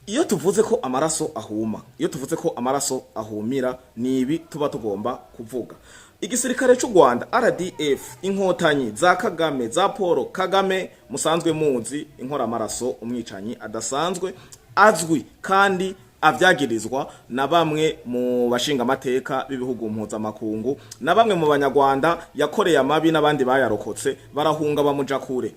Iyo tuvuze ko amaraso ahuma, iyo tuvuze ko amaraso ahumira, ni ibi tuba tugomba kuvuga. Igisirikare cy'u Rwanda RDF, Inkotanyi za Kagame, za Paul Kagame musanzwe muzi, inkoramaraso, umwicanyi adasanzwe azwi kandi avyagirizwa na bamwe mu bashingamateka b'ibihugu mpuzamakungu na bamwe mu Banyarwanda yakoreye amabi n'abandi bayarokotse barahunga bamuja kure.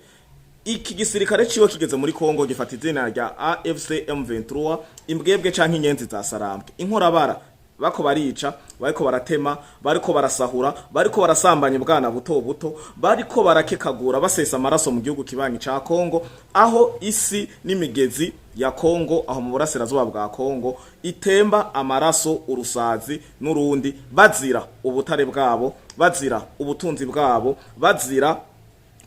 Iki gisirikare ciwe kigeze muri Kongo gifata izina rya AFC M23, imbwebwe canke inyenzi za Sarambwe, inkorabara. Bako barica, bariko baratema, bariko barasahura, bariko barasambanya ubwana buto buto, bariko barakekagura, basesa amaraso mu gihugu kibanyi ca Kongo, aho isi n'imigezi ya Kongo, aho mu burasirazuba bwa Kongo, itemba amaraso urusazi n'urundi, bazira ubutare bwabo, bazira ubutunzi bwabo, bazira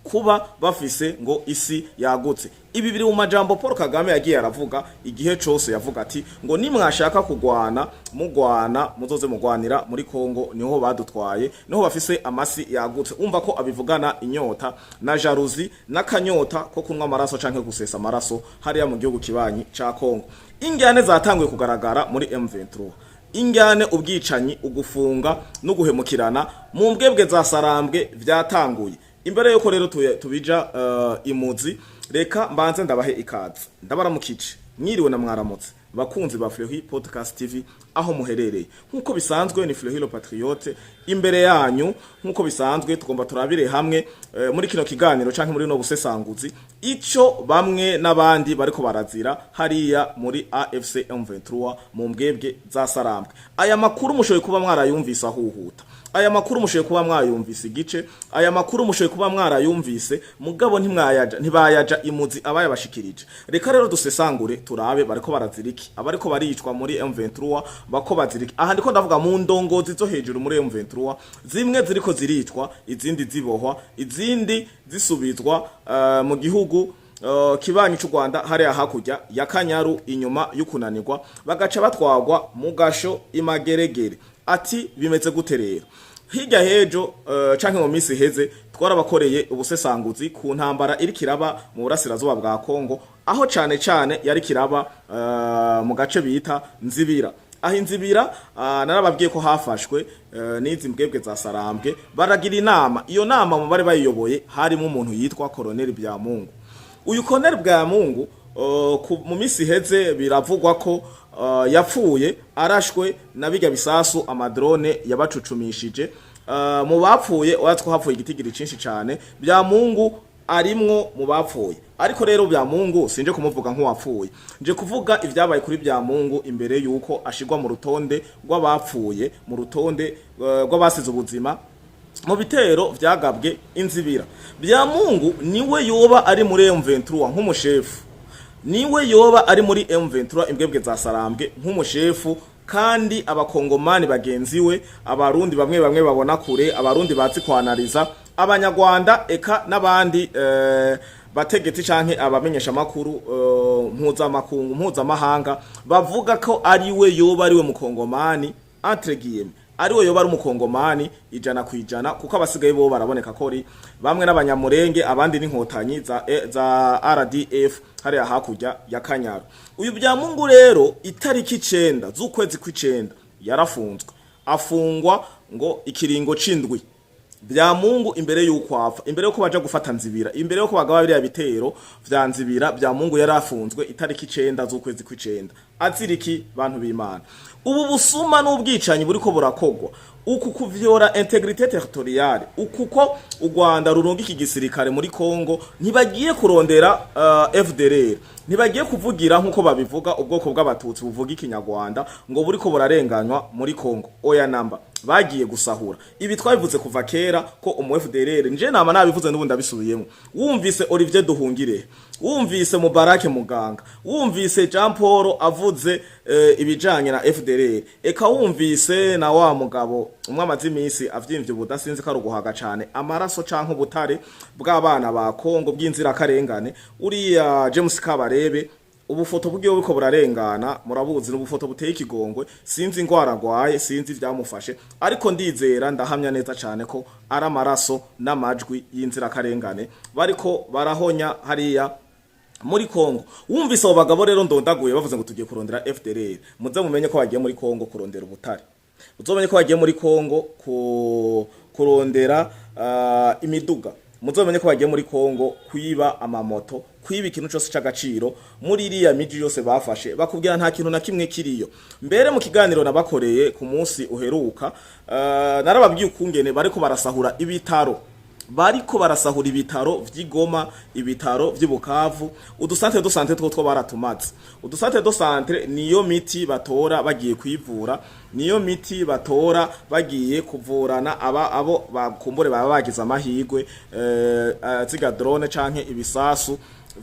kuba bafise ngo isi yagutse. Ibi biri mu majambo Paul Kagame yagiye aravuga igihe cose. Yavuga ati ngo nimwashaka kugwana, mugwana muzoze mugwanira muri Kongo, niho badutwaye, niho bafise amasi yagutse. Umva ko abivugana inyota na jalousie n'akanyota ko kunywa amaraso canke gusesa amaraso hariya mu gihugu kibanyi ca Kongo. Ingyane zatanguye kugaragara muri M23, ingyane, ubwicanyi, ugufunga no guhemukirana mu mbwebwe za Sarambwe vyatanguye. Imbere yuko rero tubija imuzi, reka mbanze ndabahe ikaze, ndabaramukije, mwiriwe na mwaramutse, bakunzi ba Fleury Podcast TV aho muherereye. Nkuko bisanzwe ni Fleury le Patriote imbere yanyu. Nkuko bisanzwe tugomba turabire hamwe muri kino kiganiro canke muri no busesanguzi ico bamwe n'abandi bariko barazira hariya muri AFC M23 mu mbwebwe za Sarambwe. Aya makuru mushoboye kuba mwarayumvise ahuhuta, aya makuru mushoboye kuba mwayumvise igice, aya makuru mushoboye kuba mwarayumvise, mugabo ntimwayaja, ntibayaja imuzi abayabashikirije. Reka rero dusesangure, turabe bariko baraziriki, abariko baricwa muri M23 bako baziriki. Aha ndiko ndavuga mu ndongozi zo hejuru muri M23, zimwe ziriko ziricwa, izindi zibohwa, izindi zisubizwa mu gihugu kibanyi c'u Rwanda hariya hakurya ya Kanyaru, inyuma y'ukunanirwa bagaca batwagwa mu gasho imageregere. Ati bimeze gute rero? Hirya hejo canke mu minsi iheze twarabakoreye ubusesanguzi ku ntambara iri kiraba mu burasirazuba bwa Kongo, aho cane cane yari kiraba mu gace bita Nzibira. Aho Inzibira, narababwiye ko hafashwe n'izi mbwebwe za Sarambwe, baragira inama. Iyo nama mu bari bayiyoboye harimo umuntu yitwa Colonel Byamungu. Uyu Colonel Byamungu, mu minsi iheze biravugwa ko yapfuye arashwe na bijya bisasu, amadrone yabacucumishije. Mu bapfuye watwo hapfuye igitigiri cinshi cane, Byamungu arimwo mu bapfuye. Ariko rero Byamungu sinje kumuvuga nk'uwapfuye, nje kuvuga ivyabaye kuri Byamungu imbere yuko ashirwa mu rutonde rw'abapfuye, mu rutonde rw'abasize ubuzima mu bitero vyagabwe Inzibira. Byamungu niwe yoba ari muri M23 nk'umushefu, niwe yoba ari muri M23 imbwebwe za Sarambwe nk'umushefu. Kandi Abakongomani bagenzi we, Abarundi bamwe bamwe babona kure, Abarundi bazi kwanariza, Abanyarwanda eka n'abandi bategetsi canke abamenyesha makuru mpuzamakungu, mpuzamahanga, bavuga ko ari we yoba ari we Mukongomani, entre guillemets, ari we yoba ari Umukongomani 100%, kuko abasigaye bo baraboneka ko ari bamwe n'Abanyamurenge, abandi n'Inkotanyi za RDF hariya hakurya ya Kanyaru. Uyu Byamungu rero itariki 9 z'ukwezi kw'icenda yarafunzwe, afungwa ngo ikiringo c'indwi. Byamungu imbere yuko apfa, imbere yuko baja gufata Nzibira, imbere yuko bagaba biriya bitero vya Nzibira, Byamungu yarafunzwe itariki 9 z'ukwezi kw'icenda. Aziriki, bantu b'Imana? Ubu busuma n'ubwicanyi buriko burakogwa, uku kuvyora intégrité territoriale, uku ko u Rwanda rurunga iki gisirikare muri Kongo, ntibagiye kurondera FDLR, ntibagiye kuvugira nkuko babivuga ubwoko bw'Abatutsi buvuga Ikinyarwanda ngo buriko burarenganywa muri Kongo. Oya namba, bagiye gusahura. Ibi twabivuze kuva kera ko umu FDLR, nje nama nabivuze n'ubu ndabisubiyemo. Wumvise Olivier Duhungire, wumvise Mubarake Muganga, wumvise Jean Paul avuze ibijanye na FDLR, eka wumvise na wa mugabo umwe amaze iminsi avyimvye ubudasinzi ko ari uguhaga cane amaraso canke ubutare bw'abana ba Kongo bw'inzirakarengane, uriya James Kabarebe, ubufoto bwiwe buriko burarengana murabuzi, n'ubufoto buteye ikigongwe. Sinzi ingwara agwaye, sinzi ivyamufashe, ariko ndizera, ndahamya neza cane ko ari amaraso n'amajwi y'inzirakarengane bariko barahonya hariya. Muri Kongo. Wumvise abo bagabo rero ndondaguye bavuze ngo tugiye kurondera FDLR, muze mumenye ko bagiye muri Kongo kurondera ubutare, uzomenye ko bagiye muri Kongo kurondera imiduga, muzomenye ko bagiye muri Kongo kwiba amamoto, kwiba ikintu cyose c'agaciro muri iriya miji yose bafashe. Bakubwira nta kintu na kimwe kiriyo. Mbere mu kiganiro nabakoreye ku munsi uheruka, narababwiye ukungene bariko barasahura ibitaro, bariko barasahura ibitaro vy'Igoma, ibitaro vy'Ibukavu, udu centre de santé two baratumaze. Udu centre de santé niyo miti batora bagiye kwivura, niyo miti batora bagiye kuvurana aba abo bakumbure baba bagize amahirwe, ziga drone canke ibisasu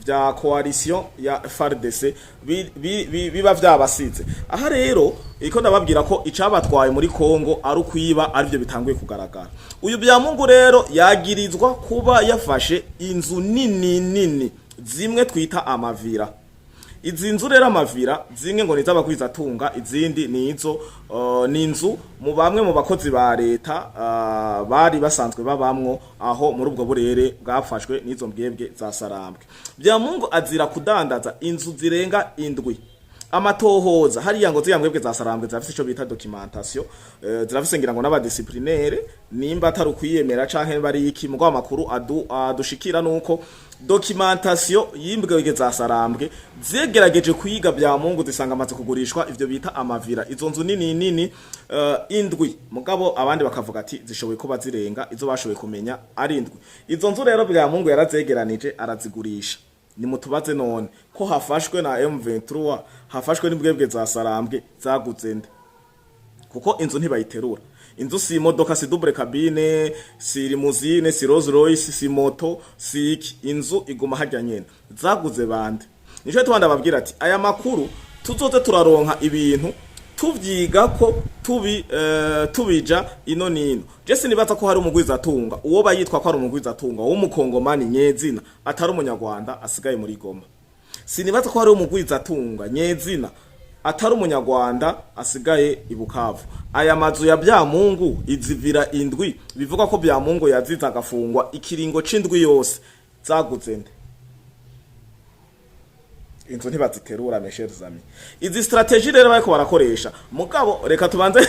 vya coalition ya FARDC biba vyabasize. Aha rero iko ndababwira ko icabatwaye muri Kongo ari ukwiba, arivyo bitanguye kugaragara. Uyu Byamungu rero yagirizwa kuba yafashe inzu nini nini zimwe twita ama villa. Izi nzu rero, ama villa, zimwe ngo ni iz'abagwizatunga, izindi ni izo ni inzu mu bamwe mu bakozi ba leta bari basanzwe babamwo aho muri ubwo burere bwafashwe n'izo mbwebwe za Sarambwe. Byamungu azira kudandaza inzu zirenga indwi. Amatohoza hariya ngo ziriya mbwebwe za Sarambwe zirafise ico bita documentation, zirafise ngira ngo n'aba disciplinaire, nimba atari ukwiyemera canke bari iki. Mugabo amakuru adushikira nuko documentation y'imbwebwe za Sarambwe zegerageje kwiga Byamungu, zisanga amaze kugurishwa ivyo bita ama villa, izo nzu nini nini indwi. Mugabo abandi bakavuga ati zishoboye kuba zirenga, izo bashoboye kumenya ari indwi. Izo nzu rero Byamungu yarazegeranije arazigurisha. Nimutubaze none ko hafashwe na M23, hafashwe n'imbwebwe za Sarambwe, zaguze nde? Kuko inzu ntibayiterura. Inzu si imodoka, si double cabine, si limousine, si Rolls Royce, si moto, si iki. Inzu iguma hajya nyene. Zaguze bande? Nico tubanda babwira ati aya makuru tuzoze turaronka ibintu tuvyiga ko tubi tubija ino nino. Je sinibaza ko hari umugwizatunga, uwo bayitwa ko ari umugwizatunga w'umukongomani nyezina atari umunyarwanda asigaye muri Goma. Sinibaza ko hari umugwizatunga nyezina atari umunyarwanda asigaye i Bukavu. Aya mazu ya Byamungu, izi villa indwi bivuga ko Byamungu yazize agafungwa ikiringo c'indwi yose, zaguze nde? Inzu ntibaziterura, mes chers amis. Izi stratégie rero bariko barakoresha, mugabo reka tubanze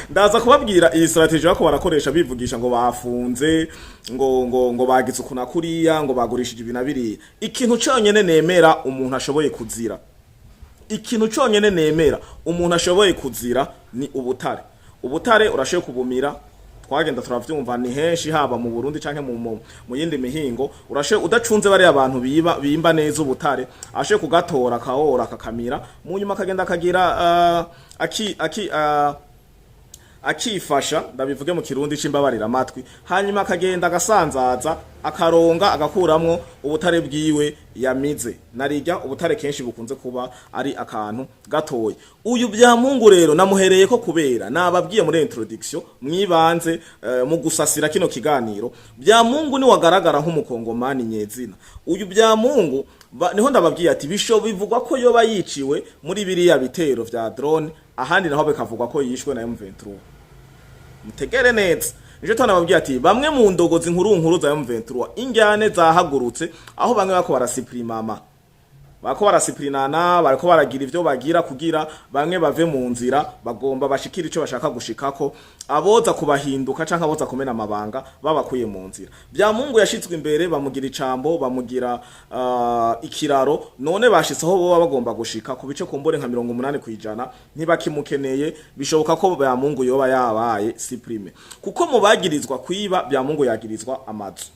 ndaza kubabwira iyi stratégie bariko barakoresha bivugisha ngo bafunze, ngo bagize ukuna kuriya, ngo bagurishije ibi na biriya. Ikintu conyene nemera umuntu ashoboye kuzira, ikintu conyene nemera umuntu ashoboye kuzira ni ubutare. Ubutare urashoboye kubumira, twagenda turavyumva ni henshi, haba mu Burundi canke mu yindi mihingo. Urashoboye udacunze bariya abantu biba bimba neza ubutare, ashoboye kugatora akahora akakamira, mu nyuma akagenda akagira aki aki akifasha, ndabivuge mu Kirundi c'imbabarira amatwi, hanyuma akagenda agasanzaza, akaronga, agakuramwo ubutare bwiwe yamize. Narirya ubutare kenshi bukunze kuba ari akantu gatoya. Uyu Byamungu rero namuhereye ko kubera nababwiye muri introduction mwibanze, mu gusasira kino kiganiro, Byamungu ni wagaragara nk'umukongomani nyezina. Uyu Byamungu niho ndababwiye ati bisho bivugwa ko yoba yiciwe muri biriya bitero vya drone, ahandi naho bikavugwa ko yishwe na M23. Mutegere neza, nico twanababwiye ati bamwe mu ndogozi nkuru nkuru za M23, injyane zahagurutse aho bamwe bako barasiprimama, bako barasiprinana, bariko baragira ivyo bagira kugira bamwe bave mu nzira, bagomba bashikira ico bashaka gushikako, aboza kubahinduka canke aboza kumena amabanga babakuye mu nzira. Byamungu yashitswe imbere, bamugira icambo, bamugira ikiraro. None bashitse aho boba bagomba gushika ku bice kumbure nka 80%, ntibakimukeneye. Bishoboka ko Byamungu yoba yabaye supprimé, kuko mu bagirizwa kwiba, Byamungu yagirizwa amazu.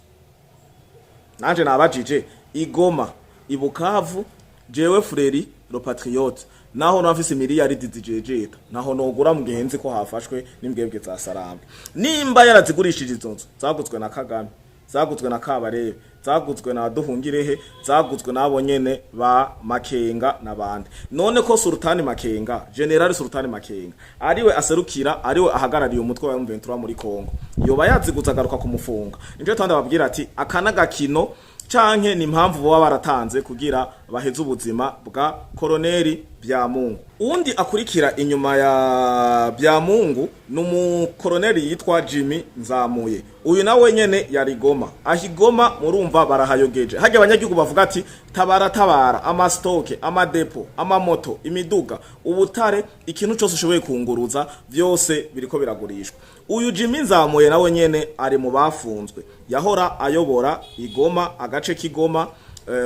Nanje nabajije Igoma, Ibukavu, jewe Freri le Patriote, naho nafise miliyaridi zijejeta, naho nogura mu gihe nzi ko hafashwe n'imbwebwe za Sarambwe. Nimba yarazigurishije izo nzu, zaguzwe na Kagame, zaguzwe na Kabarebe, zaguzwe na Duhungirehe, zaguzwe n'abo nyene ba Makenga n'abandi. None ko Sultani Makenga, General Sultani Makenga, ariwe aserukira, ariwe ahagarariye umutwe wa M23 muri Kongo, yoba yaziguze agaruka kumufunga? Nico tanda babwira ati akana gakino canke ni impamvu boba baratanze kugira baheze ubuzima bwa Koroneli Byamungu. Uwundi akurikira inyuma ya Byamungu ni umukoroneli yitwa Jimmy Nzamuye. Uyu nawe nyene yari Goma. Aho Igoma murumva barahayogeje. Harya abanyagihugu bavuga ati tabara tabara, ama stocks, ama dépôts, amamoto, imiduga, ubutare, ikintu cyose ushoboye kunguruza vyose biriko biragurishwa. Uyu Jimmy Nzamuye nawe nyene ari mu bafunzwe. Yahora ayobora Igoma, agace k'Igoma,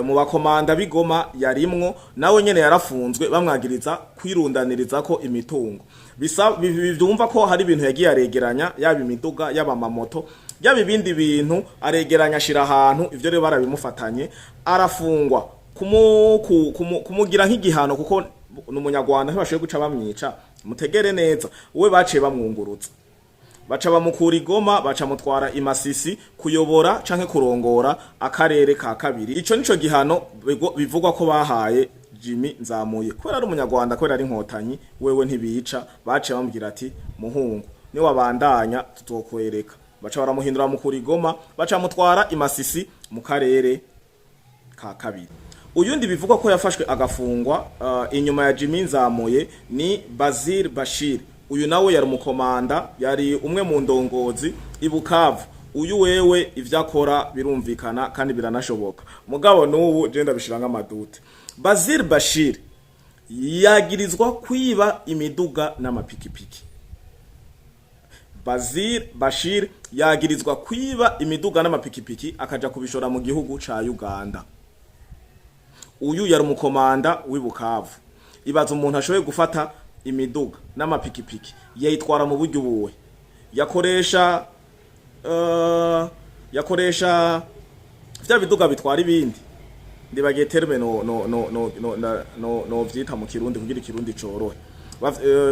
mu bakomanda b'Igoma yarimwo. Nawe nyene yarafunzwe bamwagiriza kwirundaniriza ko imitungo. Bisa byumva ko hari ibintu yagiye aregeranya, yaba imiduga, yaba amamoto, yaba ibindi bintu aregeranya ashira ahantu. Ivyo rero barabimufatanye arafungwa kumugira nk'igihano, kuko ni Umunyarwanda, ntibashoboye guca bamwica. Mutegere neza, we baciye bamwungurutsa, baca bamukura Igoma, baca mutwara Imasisi kuyobora canke kurongora akarere ka kabiri. Ico nico gihano bivugwa ko bahaye Jimmy Nzamuye kubera ari Umunyarwanda, kubera ari Inkotanyi. Wewe ntibica, baciye bamubwira ati muhungu, ni wabandanya tutokwereka. Baca baramuhindura, mukura Igoma, baca mutwara Imasisi mu karere ka kabiri. Uyundi bivugwa ko yafashwe agafungwa inyuma ya Jimmy Nzamuye ni Bazil Bashir. Uyu nawe yari umukomanda, yari umwe mu ndongozi i Bukavu. Uyu wewe ivyo akora birumvikana kandi biranashoboka, mugabo n'ubu je ndabishira nk'amadute. Bazil Bashir yagirizwa kwiba imiduga n'amapikipiki. Bazil Bashir yagirizwa kwiba imiduga n'amapikipiki akaja kubishora mu gihugu ca Uganda. Uyu yari umukomanda w'i Bukavu. Ibaza umuntu ashoboye gufata imiduga n'amapikipiki yayitwara mu buryo ubuhe? Yakoresha vya biduga bitwara ibindi. Ndibagiye terme no no no no no no no, no vyita mu Kirundi kugira Ikirundi corohe.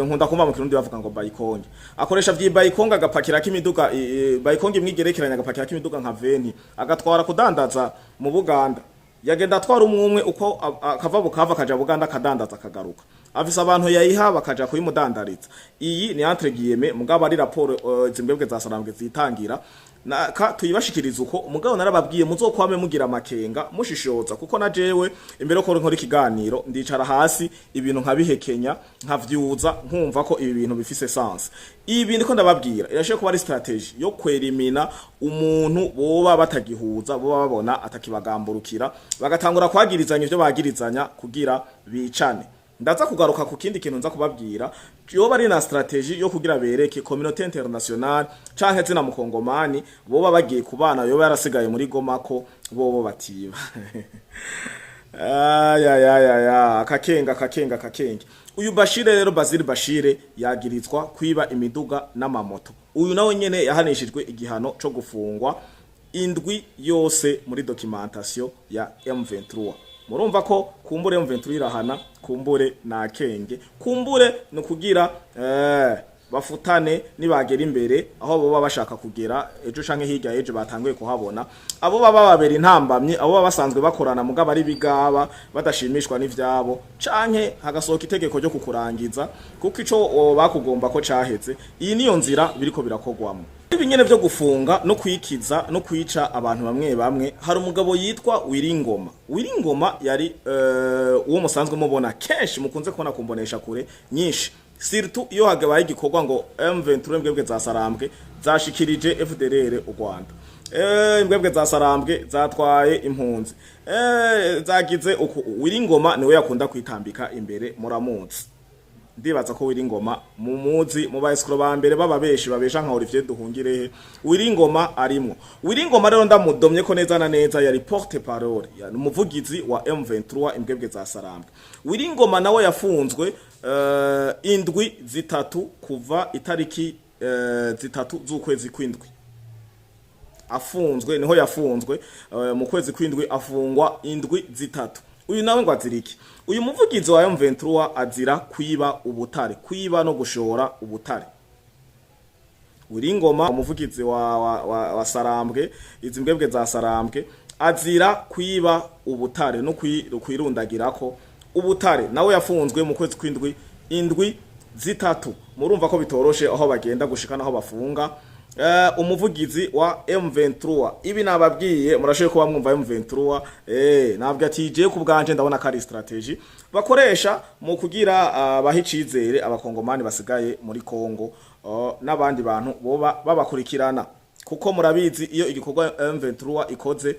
Nkunda kumva mu Kirundi bavuga ngo bayikonge. Akoresha vyi bayikonge, agapakira imiduga, bayikonge imwe igerekeranya, agapakira imiduga nka 20, agatwara kudandaza mu Buganda. Yagenda atwara umwe umwe uko akava Bukava akaja Buganda, akadandaza, akagaruka. Afise abantu yayiha bakaja kuyimudandariza. Iyi ni entre guillemets, mugabo ari raporo zimbebwe za Sarambwe zitangira na ka tuyibashikiriza uko. Mugabo narababwiye muzokwame mugira amakenga, mushishoza, kuko na jewe imbere ko nkora ikiganiro ndicara hasi ibintu nkabihekenya, nkavyuza, nkumva ko ibi bintu bifise sens. Ibi ndiko ndababwira irashoboye kuba ari stratégie yo kwerimina umuntu boba batagihuza, boba babona atakibagamburukira, bagatangura kwagirizanya ivyo bagirizanya kugira bicane. Ndaza kugaruka ku kindi kintu nza kubabwira yoba ari na stratégie yo kugira bereke communauté internationale canke zina mukongomani boba bagiye kubana yoba yarasigaye muri Goma ko bobo batiba. Ayayayaya, akakenga, akakenga, akakenge. Uyu Bashire rero, Bazil Bashire, yagirizwa kwiba imiduga n'amamoto. Uyu nawe nyene yahanishijwe igihano co gufungwa indwi yose muri documentation ya M23. Murumva ko kumbure M23 irahana, kumbure na kenge, kumbure ni kugira bafutane nibagera imbere aho boba bashaka kugera ejo canke hirya ejo. Batanguye kuhabona abo baba babera intambamye, abo baba basanzwe bakorana mugabo ari bigaba badashimishwa n'ivyabo, canke hagasohoka itegeko ryo kukurangiza kuko ico bakugomba ko caheze. Iyi niyo nzira biriko birakogwamo ibi nyene vyo gufunga no kwikiza no kwica abantu bamwe bamwe. Hari umugabo yitwa Wiringoma. Wiringoma yari uwo musanzwe mubona kenshi, mukunze kubona kumbonesha kure nyinshi, surtout iyo hagabaye igikorwa ngo M23 mbwebwe za Sarambwe zashikirije FDLR u Rwanda, imbwebwe za Sarambwe zatwaye impunzi, zagize uku. Wiringoma niwe yakunda kwitambika imbere. Muramuzi, ndibaza ko Wiringoma mumuzi mu ba escrocs ba mbere baba beshi babesha nka Olivier Duhungirehe. Wiringoma arimwo. Wiringoma rero ndamudomye ko neza na neza yari porte parole, yani umuvugizi wa M23 imbwebwe za Sarambwe. Wiringoma nawe yafunzwe indwi 3 kuva itariki 3 z'ukwezi kw'indwi. Afunzwe niho yafunzwe mu kwezi kw'indwi, afungwa indwi 3. Uyu nawe ngo azira iki? Uyu muvugizi wa M23 azira kwiba ubutare, kwiba no gushora ubutare. Wiringoma, umuvugizi wa Sarambwe, izi mbwebwe za Sarambwe, azira kwiba ubutare no kwirundagirako ubutare. Nawe yafunzwe mu kwezi kw'indwi indwi 3. Murumva ko bitoroshe aho bagenda gushika naho bafunga. Umuvugizi wa M23, ibi nababwiye, murashoboye kuba mwumva M23. Nabwo ati je ku bwanje ndabona ko ari stratégie bakoresha mu kugira baha icizere abakongomani basigaye muri Kongo n'abandi bantu boba babakurikirana, kuko murabizi iyo igikorwa M23 ikoze,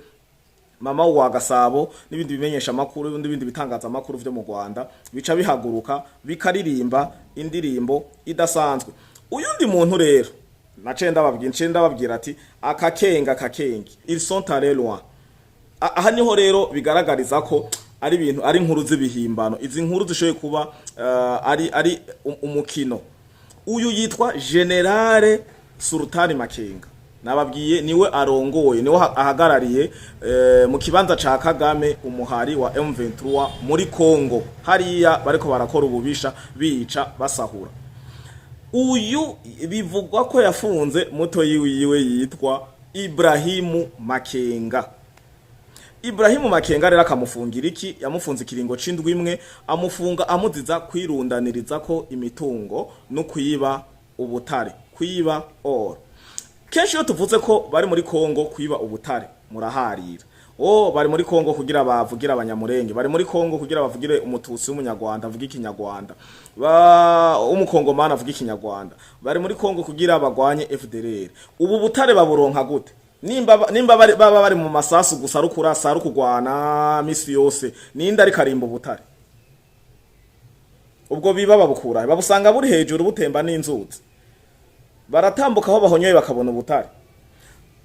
Mama wa Gasabo n'ibindi bimenyesha makuru n'ibindi bitangaza makuru vyo mu Rwanda bica bihaguruka bikaririmba indirimbo idasanzwe. Uyundi muntu rero nace ndababwira, nce ndababwira ati akakenga akakenge, ils sont allés loin. Aha niho rero bigaragariza ko ari ibintu, ari inkuru z'ibihimbano, izi nkuru zishoboye kuba ari umukino. Uyu yitwa Général Sultani Makenga, nababwiye niwe arongoye, niwe ahagarariye mu kibanza ca Kagame umuhari wa M23 muri Congo, hariya bariko barakora ububisha, bica, basahura. Uyu bivugwa ko yafunze muto yiwiwe yitwa Ibrahimu Makenga. Ibrahimu Makenga rero akamufungira iki? Yamufunze ikiringo c'indwi imwe, amufunga amuziza kwirundaniriza ko imitungo no kwiba ubutare, kwiba or. Kenshi iyo tuvuze ko bari muri Kongo kwiba ubutare, muraharira: "Oh, bari muri Kongo kugira bavugira abanyamurenge, bari muri Kongo kugira bavugire umututsi w'umunyarwanda avuga ikinyarwanda, ba umukongomani avuga ikinyarwanda, bari muri Kongo kugira bagwanye FDLR." Ubu butare baburonka gute? Nimba bari, baba bari mu masasu gusa, ari kurasa, ari kugwana misi yose, ninde ari karimba ubutare? Ubwo biba babukura babusanga buri hejuru butemba n'inzuzi, baratambuka aho bahonyoye bakabona ubutare.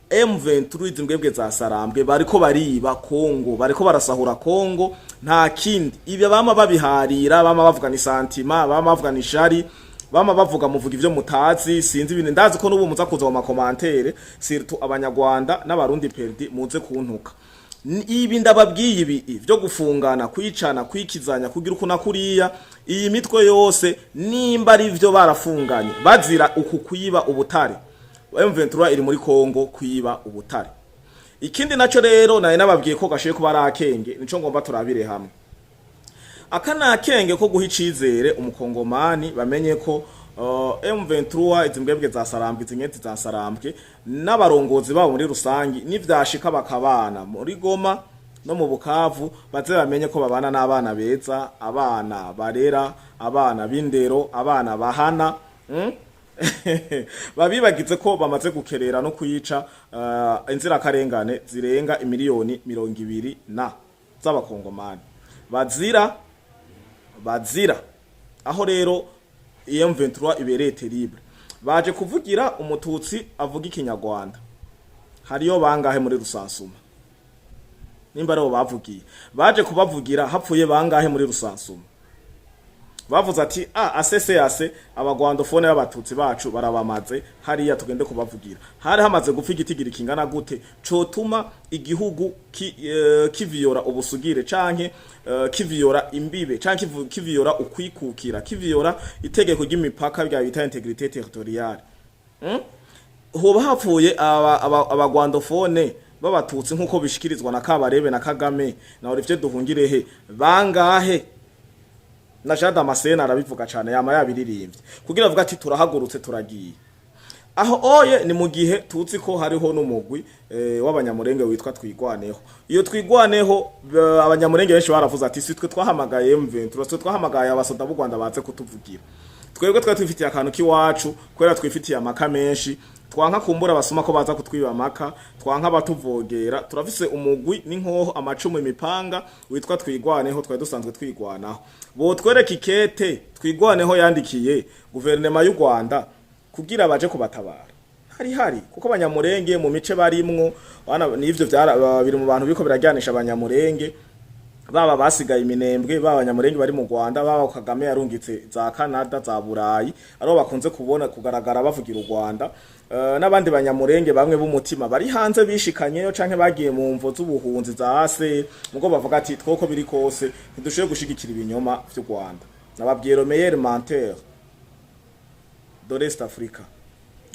M23, izi mbwebwe za Sarambwe, bariko bariba Kongo, bariko barasahura Kongo, nta kindi. Ibyo bama babiharira, bama bavuga ni sentiment, bama bavuga ni shari, bama bavuga, muvuga ivyo mutazi. Sinzi ibintu, ndazi ko n'ubu muza kuza mu ma commentaires, surtout abanyarwanda n'abarundi perdi, muze kuntuka. Ibi ndababwiye, ibi vyo gufungana, kwicana, kwikizanya, kugira uku na kuriya, iyi mitwe yose nimba ari vyo barafunganye bazira uku kwiba ubutare, M23 iri muri Kongo kwiba ubutare. Ikindi naco rero nari nababwiye ko gashoye kuba ari akenge, nico ngomba turabire hamwe. Aka ni akenge ko guha icizere umukongomani, bamenye ko M23, izi mbwebwe za Sarambwe, izi nketi za Sarambwe n'abarongozi babo muri rusangi, nivyashika bakabana muri Goma no mu Bukavu, baze bamenye ko babana n'abana beza, abana barera, abana b'indero, abana bahana, Babibagize ko bamaze gukerera no kuyica inzirakarengane zirenga imiliyoni 20 na z'abakongomani bazira. Aho rero M23 ibereye terrible, baje kuvugira umututsi avuga ikinyarwanda. Hariyo bangahe muri Rusansuma? Nimba aribo bavugiye, baje kubavugira hapfuye bangahe muri Rusansuma? Bavuze ati: "Ah, asese ase aba rwandophones b'abatutsi bacu barabamaze hariya, tugende kubavugira." Hari hamaze gupfa igitigiri kingana gute cotuma igihugu kiviyora ubusugire, canke kiviyora imbibe, canke kiviyora ukwikukira, kiviyora itegeko ry'imipaka rya bita intégrité territoriale? Hoba hapfuye aba rwandophones b'abatutsi nk'uko bishikirizwa na Kabarebe na Kagame na Olivier Duhungirehe bangahe? Na Jean Damascene arabivuga cane, yama yabiririmbye kugira avuga ati: "Turahagurutse, turagiye." Aho oye ni mu gihe tuzi ko hariho n'umugwi w'abanyamurenge witwa Twigwaneho. Iyo Twigwaneho, abanyamurenge benshi baravuze ati: "Si twe twahamagaye M23, twe twahamagaye abasoda b'u Rwanda baze kutuvugira. Twebwe twari twifitiye akantu k'iwacu, kubera twifitiye amaka menshi, twanka kumbura abasuma ko baza kutwiba amaka, twanka abatuvogera. Turafise umugwi n'inkoho, amacumu, imipanga, witwa Twigwaneho. Twari dusanzwe twigwanaho." Botwereka ikete Twigwaneho yandikiye guverinoma y'u Rwanda kugira baje kubatabara? Hari kuko abanyamurenge mu mice barimwo nivyo biri mu bantu biko birajyanisha abanyamurenge, baba basigaye iminembwe, baba abanyamurenge bari mu Rwanda, baba Kagame yarungitse za Canada, za Burayi, aribo bakunze kubona kugaragara bavugira u Rwanda, n'abandi banyamurenge bamwe b'umutima bari hanze bishikanyeyo canke bagiye mu mvo z'ubuhunzi za ase, mugo bavuga ati: "Twoko biri kose ntidushoboye gushigikira ibinyoma vy'u Rwanda." Nababwiye, le meilleur menteur de l'Est Africa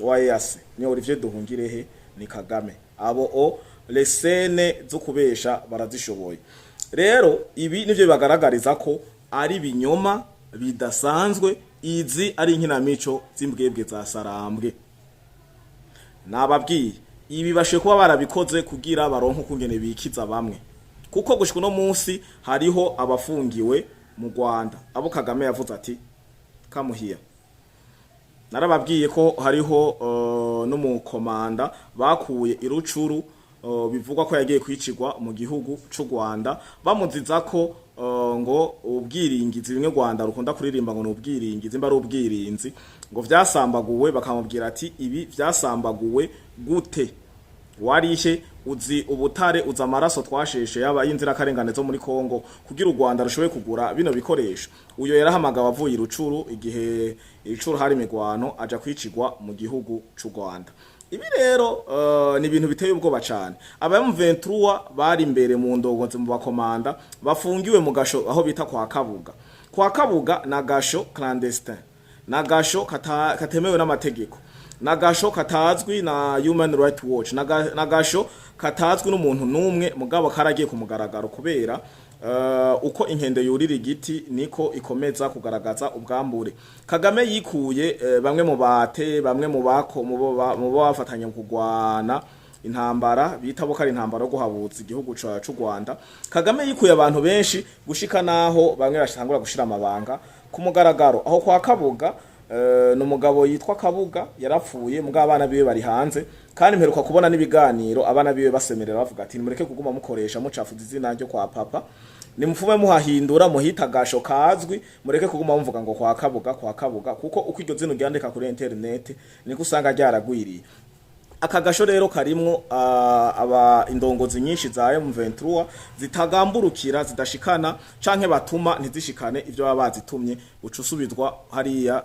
wa EAC ni Olivier Duhungirehe, ni Kagame. Abo o lesene zo kubesha barazishoboye. Rero ibi nivyo bibagaragariza ko ari binyoma bidasanzwe, izi ari inkinamico z'imbwebwe za Sarambwe. Nababwiye, ibi bashoboye kuba barabikoze kugira baronke ukungene bikiza bamwe, kuko gushika uno munsi hariho abafungiwe mu Rwanda, abo Kagame yavuze ati kamuhiya. Narababwiye ko hariho n'umukomanda bakuye i Rucuru, bivugwa ko yagiye kwicirwa mu gihugu c'u Rwanda, bamuziza ko ngo ubwiringizi, bimwe Rwanda rukunda kuririmba ngo ni ubwiringizi, mba ari ubwirinzi, ngo vyasambaguwe. Bakamubwira ati: "Ibi vyasambaguwe gute? Warihe? Uzi ubutare, uzi amaraso twasheshe yaba y'inzirakarengane zo muri Kongo kugira u Rwanda rushoboye kugura bino bikoresho?" Uyo yarahamagawe avuye i Rucuru igihe i Rucuru hari imigwano, aja kwicirwa mu gihugu c'u Rwanda. Ibi rero ni ibintu biteye ubwoba cane. Aba M23 bari imbere mu ndongozi, mu bakomanda, bafungiwe mu gasho aho bita kwa Kabuga. Kwa Kabuga na gasho clandestin, na gasho katemewe n'amategeko, na gasho katazwi na Human Rights Watch, na gasho katazwi n'umuntu n'umwe, mugabo karagiye ku mugaragaro kubera uko inkende yurira igiti niko ikomeza kugaragaza ubwambure. Kagame yikuye bamwe mu bate, bamwe mu bako mu bo bafatanya mu kugwana intambara bita bo ko ari intambara yo guhabuza igihugu c'u Rwanda. Kagame yikuye abantu benshi gushika naho bamwe bashitangura gushira amabanga ku mugaragaro. Aho kwa Kabuga, ni umugabo yitwa Kabuga, yarapfuye, mugabo abana biwe bari hanze. Kandi mperuka kubona n'ibiganiro abana biwe basemerera bavuga ati: "Nimureke kuguma mukoresha mucafuza izina ryo kwa papa, nimufume muhahindura muhita agasho kazwi, mureke kuguma muvuga ngo kwa Kabuga, kwa Kabuga," kuko uko iryo zina uryandika kuri internet niko usanga ryaragwiriye. Aka gasho rero karimwo aba indongozi nyinshi za M23 zitagamburukira, zidashikana canke batuma ntizishikane ivyo baba bazitumye. Uca usubizwa hariya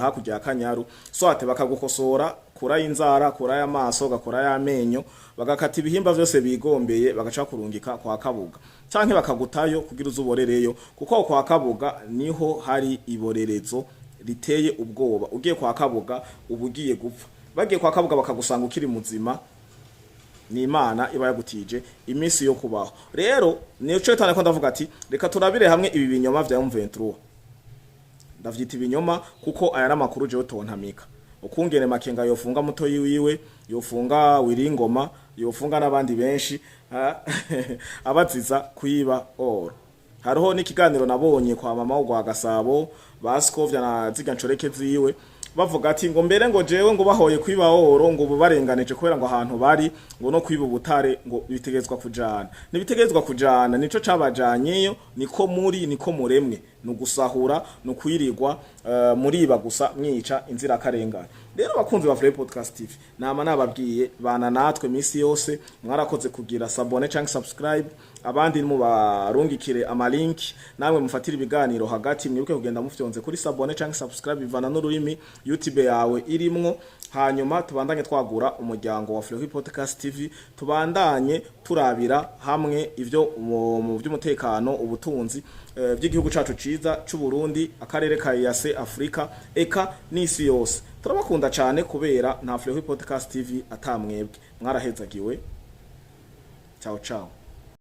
hakurya ya Kanyaru, swate bakagukosora kura y'inzara, kura y'amaso, gakora y'amenyo, bagakata ibihimba vyose bigombeye, bagaca kurungika kwa Kabuga canke bakagutayo kugira uzuborereyo, kuko kwa Kabuga niho hari iborerezo riteye ubwoba. Ugiye kwa Kabuga uba ugiye gupfa. Bagiye kwa Kabuga bakagusanga ukiri muzima, ni Imana iba yagutije iminsi yo kubaho. Rero nico tane ko ndavuga ati reka turabire hamwe ibi binyoma vya M23. Ndavyita ibinyoma kuko aya n'amakuru jewe tontamika. Ukungene Makenga yofunga mutoyi wiwe, yofunga Wiringoma, yofunga n'abandi benshi, abaziza kwiba oro. Hariho n'ikiganiro nabonye kwa mama wo Gasabo Baskovya na zirya ncoreke ziwe, bavuga ati ngo mbere ngo jewe ngo bahoye kwiba oro, ngo ubu barenganije kubera ngo ahantu bari ngo no kwiba ubutare ngo bitegezwa kujana. Nibitegezwa kujana, nico cabajanyeyo, niko muri, niko muremwe, nugusahura, nukwirirwa muriba gusa, mwica inzirakarengane. Rero bakunzi ba Free Podcast TV, nama nababwiye, bana natwe misi yose. Mwarakoze kugira s'abonner cyangwa subscribe, abandi mubarungikire amalink, namwe mufatire ibiganiro hagati. Mwibuke kugenda mufyonze kuri s'abonner cyangwa subscribe, bivana n'ururimi YouTube yawe irimwo. Hanyuma tubandanye twagura umuryango wa Free Podcast TV, tubandanye turabira hamwe ivyo mu by'umutekano, ubutunzi by'igihugu cacu ciza c'u Burundi, akarere ka EAC, Afrika eka n'isi yose. Turabakunda cyane kubera nta Free Podcast TV atamwebwe. Mwarahezagiwe. Ciao ciao.